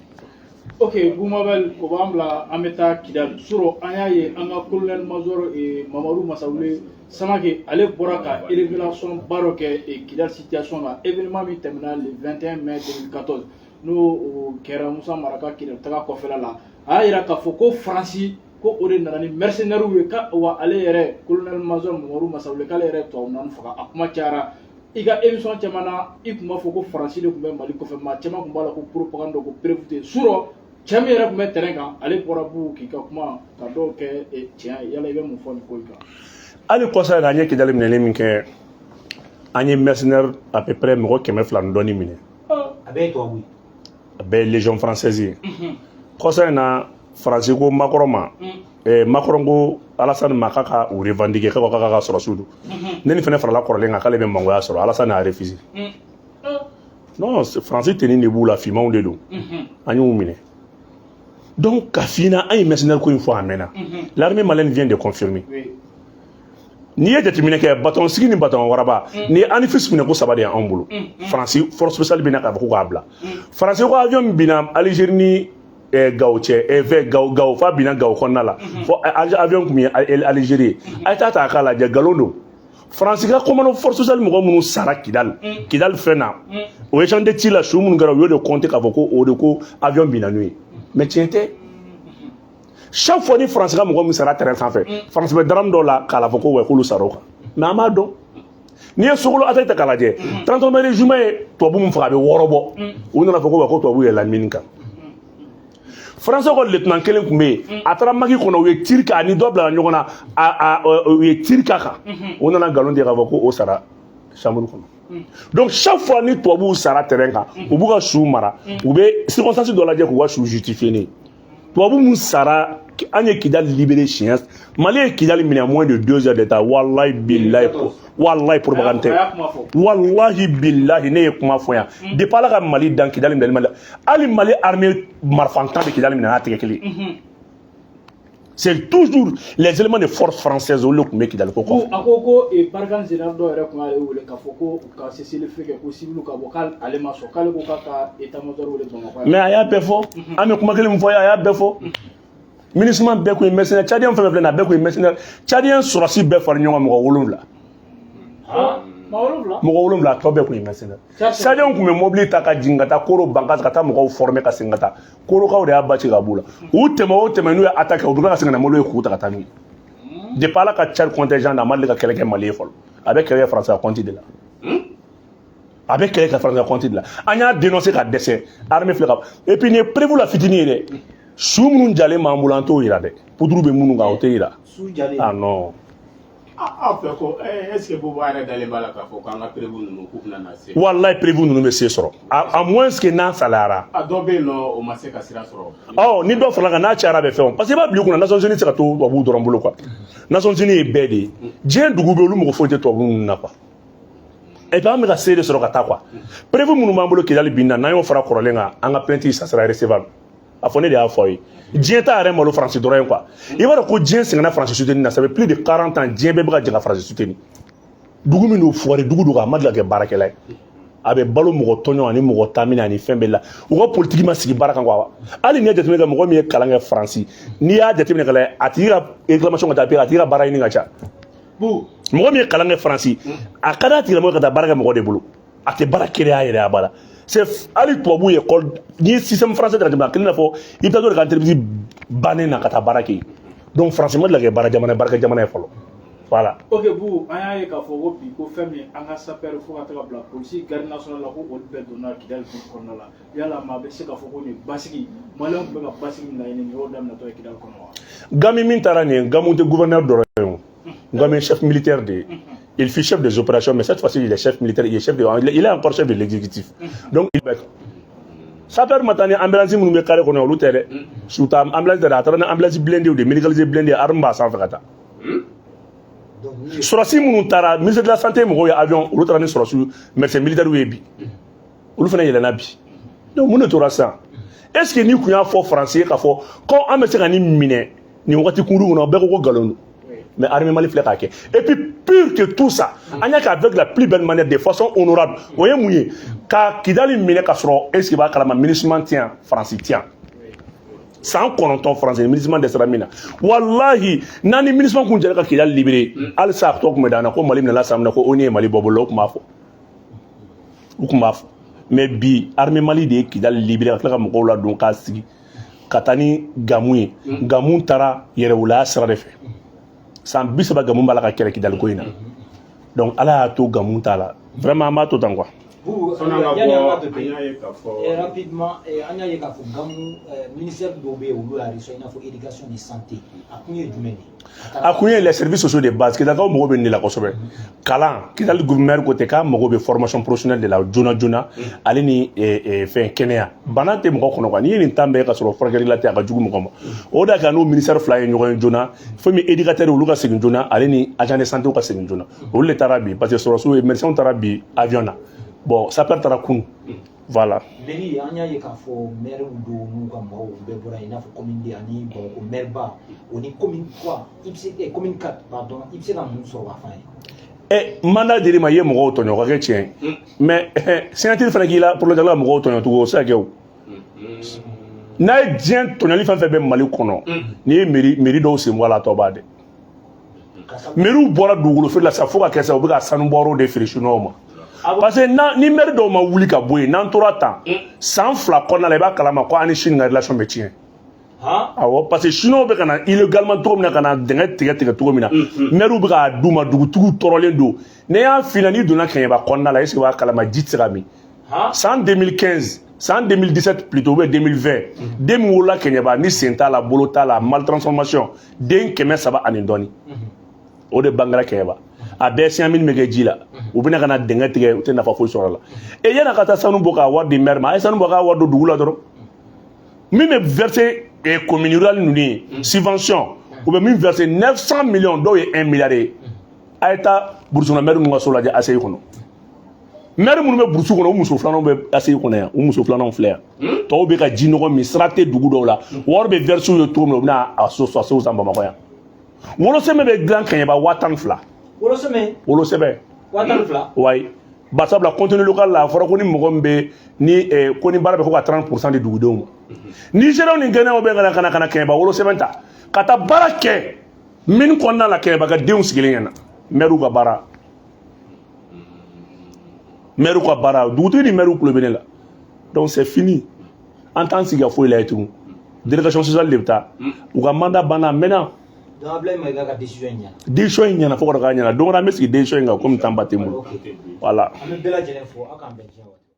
Ok, Bumabel, o b'an bila an bɛ taa Kidali sɔrɔ. An y'a ye an ka colonel major Mamadu Masawule Samake, ale bɔra ka révélation ba dɔ kɛ Kidali situation la, événement min tɛmɛna le 21 mai 2014, n'o o kɛra Musa Mara ka Kidali taga kɔfɛla la. A y'a yira k'a fɔ ko Faransi ko o de nana ni mercenaires ye, ka wa ale yɛrɛ colonel major Mamadu Masawule, k'ale yɛrɛ tubabu naani faga. A kuma cayara. I ka émission caman na, i tun b'a fɔ ko Faransi de tun bɛ Mali kɔfɛ. Maa caman tun b'a la ko propagande, ko preuve tɛ surɔ. Cɛ min yɛrɛ tun bɛ terrain kan, ale bɔra bu k'i ka kuma ka dɔw kɛ tiɲɛ ye. Yala i bɛ mun fɔ nin ko in kan? Hali kɔsa in na, an ye Kidali minɛli min kɛ, an ye mercenaire à peu près mɔgɔ 200 ni dɔɔni minɛ. A bɛɛ ye tubabu ye? A bɛɛ ye Légion française ye. Kɔsa in na, Faransi ko Macron ma, Macron ko Alassane ma k'a ka u revendiquer, k'a ko k'a ka sɔrɔsiw don. Ne ni fɛnɛ farala kɔrɔlen kan k'ale bɛ mangoya sɔrɔ, Alassane a refusé. Non, Faransi tenue de b'u la, finmanw de don, an y'u minɛ. Donc ka f'i ɲɛna, an ye mercenaire ko in fɔ a mɛnna, l'armée malienne vient de confirmer. N'i ye jateminɛ kɛ, bâton sigi ni bâton waraba, n'i ye Anefis minɛ, ko saba de y'anw bolo. Faransi force spéciale bɛ na k'a fɔ ko k'a bila. Faransi ko avion min binna Algérie ni Gawo cɛ, fɛ Gawo, Gawo f'a binna Gawo kɔnɔna la, fo avion tun ye Algérie ye. A ye taa ta k'a lajɛ, nkalon don. Faransi ka commando force spéciale mɔgɔ minnu sara Kidali, Kidali fɛn na, o échange de tir la, su minnu kɛra, u y'o de compter k'a fɔ ko o de ko avion binna n'u ye. Mais tiɲɛ tɛ. Chaque fois ni Faransi ka mɔgɔ min sara terrain sanfɛ, Faransi bɛ drame dɔw la k'a la fɔ ko wa k'olu sara o kan. Mais an b'a dɔn, n'i ye Sokolo attaque ta k'a lajɛ, 33 régiment ye tubabu min faga, a bɛ 6 bɔ. U nana fɔ ko wa ko tubabu yɛlɛla mine kan. Faransi ka lieutenant kelen tun bɛ yen, a taara maquis kɔnɔ, u ye tir kɛ, a ni dɔ bila ɲɔgɔn na, a u ye tir k'a kan, u nana nkalon tigɛ k'a fɔ ko o sara chambre kɔnɔ. Donc chaque fois ni tubabuw sara terrain kan, u b'u ka su mara, u bɛ circonstance dɔ lajɛ k'u ka su justifier. Ne tubabu mun sara, an ye Kidali libéré siɲɛ, Mali ye Kidali minɛ moins de 2 heures de temps. Wallahi billahi, wallahi, propagande tɛ, wallahi billahi, ne ye kuma fɔ yan depuis Ala ka Mali dan, Kidali minɛli Mali, hali Mali armée marifantan bɛ Kidali minɛ n'a tɛgɛ kelen. C'est toujours les éléments de force française, olu de tun bɛ Kidali ko kɔfɛ. A ko ko Barkhane général dɔw yɛrɛ tun y'ale wele k'a fɔ ko u ka cessez-le-feu kɛ, ko civil ka bɔ, k'ale ma sɔn, k'ale ko k'a ka état major wele Bamakɔ yan. Mais a y'a bɛɛ fɔ, an bɛ kuma kelen min fɔ, a y'a bɛɛ fɔ. MINUSMA bɛɛ kun ye mercenaire, Tchadien fɛn fɛn filɛ nin ye, a bɛɛ kun ye mercenaire. Tchadien sɔrɔsi bɛɛ fara ɲɔgɔn kan, mɔgɔ 7. Maa 7? Mɔgɔ 7, a tɔ bɛɛ kun ye mercenaire. Tchadien kun bɛ mobili ta ka jigin ka taa Koro Bankas, ka taa mɔgɔw former ka segin ka taa. Korokaw de y'a ba ci ka b'u la. U tɛmɛ o tɛmɛ, n'u ye attaque kɛ, u bɛ tila ka segin ka na mobili ye k'u ta ka taa n'u ye. Depuis Ala ka Tchad contingent na, a ma deli ka kɛlɛ kɛ Mali ye fɔlɔ. A bɛ kɛlɛ kɛ Faransi ka compte de la. A bɛ kɛlɛ kɛ Faransi ka compte de la. An y'a dénoncé ka dɛsɛ. Armée filɛ ka, et puis nin ye preuve la fitinin ye dɛ. Su minnu jalen b'an bolo, an t'o yira dɛ. Poudre bɛ minnu kan, o tɛ yira. Su jalen? Ah non. Aw fɛ ko est ce que Buba yɛrɛ dalen b'a la k'a fɔ k'an ka preuve ninnu k'u bɛna na se? Wallahi, preuve ninnu bɛ se sɔrɔ. À moins que n'a salayara. A dɔ bɛ yen nɔ, o ma se ka sira sɔrɔ. Ɔ, ni dɔ farala kan, n'a cayara, bɛ fɛn o. Parce que i b'a bila i kunna, Nations Unies tɛ se ka to tubabuw dɔrɔn bolo quoi. Nations Unies ye bɛɛ de ye. Diɲɛ dugu bɛ olu mɔgɔ foyi tɛ tubabu ninnu na quoi. Et puis an bɛ ka se de sɔrɔ ka taa quoi. Preuve minnu b'an bolo Kidali bin na, n'an y'o fara kɔrɔlen kan, an ka plainte, ça sera recevable. A fɔ ne de y'a fɔ aw ye. Diɲɛ ta yɛrɛ malo Faransi dɔrɔn ye quoi. I b'a dɔn ko diɲɛ sɛgɛnna Faransi soutenir na, ça fait plus de 40 ans, diɲɛ bɛɛ bɛ ka jɛ ka Faransi soutenir. Dugu min don, fugari dugu don, a ma deli ka kɛ baarakɛla ye. A bɛ balo mɔgɔ tɔɲɔ ani mɔgɔ tamina ani fɛn bɛɛ la. U ka politiki ma sigi baara kan quoi. Hali n'i ye jateminɛ kɛ, mɔgɔ min ye kalan kɛ Faransi, n'i y'a jateminɛ ka lajɛ, a tigi ka réclamation ka taa pire, a tigi ka baara ɲini ka ca. Mɔgɔ min ye kalan kɛ Faransi, a ka d'a tigilamɔgɔ ka taa baara kɛ mɔgɔ de bolo, a tɛ baara créer a yɛrɛ a b'a la. C'est hali tubabu ye école, n'i ye système français ta ka tɛmɛ a kelen n'a fɔ i bɛ taa dɔ de ka entreprise bannen na ka taa baara kɛ yen. Donc Faransi ma deli ka kɛ baara jamana, baarakɛ jamana ye fɔlɔ, voilà. Ok Bu, an y'a ye k'a fɔ ko bi ko fɛn min an ka sapeur fo ka taga bila polisi, garde nationale la, ko olu bɛɛ donna Kidali ville kɔnɔna la. Yala maa bɛ se k'a fɔ ko nin basigi, maliyɛnw tun bɛ ka basigi min laɲini, nin y'o daminɛtɔ ye Kidali kɔnɔ wa? Gami min taara nin ye, Gamu tɛ gouverneur dɔrɔn ye o. Gamu ye chef militaire de ye. Il fut chef des opérations, mais cette fois-ci il est chef militaire, il est chef de, il est encore chef de l'exécutif. Donc il bɛ sapeur ma taa ni ambulance minnu bɛ carré kɔnɔ, olu tɛ dɛ. Su ta ambulance tɛ dɛ, a taara ni ambulance blindé de, médicalisé blindé, arme b'a sanfɛ ka taa. Sɔrɔsi minnu taara, ministère de la Santé mɔgɔw ye avion, olu taara ni sɔrɔsi médecin militaire ye bi, olu fana yɛlɛnna bi. Donc mun de tora sisan? Est ce que n'i kun y'a fɔ Faransi ye k'a fɔ ko an bɛ se ka nin minɛ nin wagati kunkurun kɔnɔ, bɛɛ ko ko nkalon don. Mais armée Mali filɛ k'a kɛ. Et puis pire que tout ça, an y'a kɛ avec la plus belle manière, de façon honorable. O ye mun ye? Ka Kidali minɛ ka sɔrɔ, est ce que b'a kalama, MINUSMA tɛ yan, Faransi tɛ yan. San 9, Faransi ni MINUSMA dɛsɛra min na, walahi, n'an ni MINUSMA kun jɛra ka Kidali libéré, halisa a tɔ kun bɛ d'an na ko Mali minɛla san min na, ko ONU ye Mali bɔ bolo la, o kun b'a fɔ, u kun b'a fɔ. Mais bi, armée Mali de ye Kidali libéré ka tila ka mɔgɔw ladon k'a sigi ka taa ni Gamu ye. Gamu taara yɛrɛwoloya sira de fɛ. San 30 Gamu b'a la ka kɛlɛ Kidali ko in na. Donc Ala y'a to Gamu t'a la. Vraiment, an b'a to tan quoi. Bubu, Sɔnni an ka yanni an bɔ, ka to an ten y'a ye k'a fɔ rapidement, an y'a ye k'a fɔ Gamu, ministère dɔw bɛ yen, olu y'a reçoit, i n'a fɔ éducation ni santé. A kun ye jumɛn de ye? A kun ye les services sociaux de base. Kidalikaw mago bɛ nin de la kosɛbɛ. Kalan, Kidali gouverneur ko ten k'a mago bɛ formation professionnelle de la joona joona, ale ni fɛn kɛnɛya. Bana tɛ mɔgɔ kɔnɔ quoi. N'i ye nin tan bɛɛ ka sɔrɔ furakɛli la tɛ, a ka jugu mɔgɔ ma. O de kan n'o ministère fila ye ɲɔgɔn ye joona, fɛn min éducateur, olu ka segin joona, ale ni agent de santé ka segin joona. Olu de taara bi, parce que sɔrɔsiw, médecins taara bi avion na. Bon, sapeur taara kunun, voilà. Mairie, an y'a ye k'a fɔ maire dɔw n'u ka mɔgɔw bɛɛ bɔra yen, i n'a fɔ commune 2 ani Bamakɔ maire ba, o ni commune 3, i bɛ se, commune 4 pardon, i bɛ se ka mun sɔrɔ k'a f'an ye? Mandat dir'i ma, i ye mɔgɔw tɔɲɔ, o ka kɛ tiɲɛ ye. Mais signature fana k'i la pour ka mɔgɔw tɔɲɔ tugun, o tɛ se ka kɛ o. N'a ye diɲɛ tɔɲɔli fɛn fɛn bɛ Mali kɔnɔ, n'i ye mairie dɔw sen bɔ a la, a tɔ b'a dɛ. Mairie bɔra dugukolo feere la sisan fo ka kɛ sa, u bɛ ka sanu bɔyɔrɔ de feere chinois ma. Parce que ni maire dɔw ma wuli ka bɔ yen, n'an tora tan, san 2 kɔnɔna la, i b'a kalama ko an ni Chine ka relation bɛ tiɲɛ. Awɔ, parce que chinois bɛ ka na illégalement cogo min na, ka na dingɛ tigɛ tigɛ cogo min na, maire bɛ k'a d'u ma, dugutigiw tɔɔrɔlen don. N'i y'a f'i ɲɛna, n'i donna Kɛɲɛba kɔnɔna la, est ce que i b'a kalama, ji tɛ se ka min. San 2015, san 2017 plutôt, ou bien 2020, den min wolola Kɛɲɛba ni sen t'a la, bolo t'a la, maltransformation, den 300 ani dɔɔni, o de bangera Kɛɲɛba. A bɛɛ siɲɛ bɛ kɛ ji la. U bɛna ka na dingɛ tigɛ, u tɛ nafa foyi sɔrɔ a la. E yan'a ka taa sanu bɔ k'a wari di maire ma, a ye sanu bɔ k'a wari don dugu la dɔrɔn. Min bɛ verser commune rurale ninnu ye subvention, u bɛ min verser 900 millions, dɔw ye 1 milliard ye. A ye taa brousse kɔnɔ maire ninnu ka so lajɛ, ACI kɔnɔ. Maire minnu bɛ brousse kɔnɔ, u muso filananw bɛ ACI kɔnɔ yan, u muso filananw filɛ yan. Tɔw bɛ ka ji nɔgɔ min, sira tɛ dugu dɔw la. Wari bɛ verser u ye cogo min na, u bɛna a so san Bamakɔ yan. Wolosɛbɛn bɛ dilan Kɛɲɛba 12,000. Wolosɛbɛn? Wolosɛbɛn. 12,000? Wayi, barisabula contenu local la, a fɔra ko ni mɔgɔ min bɛ ni ko ni baara bɛ ko ka 30% di dugudenw ma. Nigériens ni Ghanéens bɛ ka na Kɛɲɛba wolosɛbɛn ta ka taa baara kɛ min kɔnɔna la, Kɛɲɛba ka denw sigilen ɲɛna. Maire ka baara, maire ka baara, dugutigi ni maire kulo bɛ ne la. Donc c'est fini, an t'an sigi ka foyi lajɛ tugun. Délégation sociale de bɛ taa, u ka mandat banna a mɛnna. Donc Ablaye Maïga ka décision in ɲɛna? Décision in ɲɛna, fo ka k'a ɲɛna. Don wɛrɛ an bɛ sigi décision in kan, komi temps ba tɛ n bolo. Voilà. An bɛ bɛɛ lajɛlen fo, aw k'an bɛn diɲɛ waati.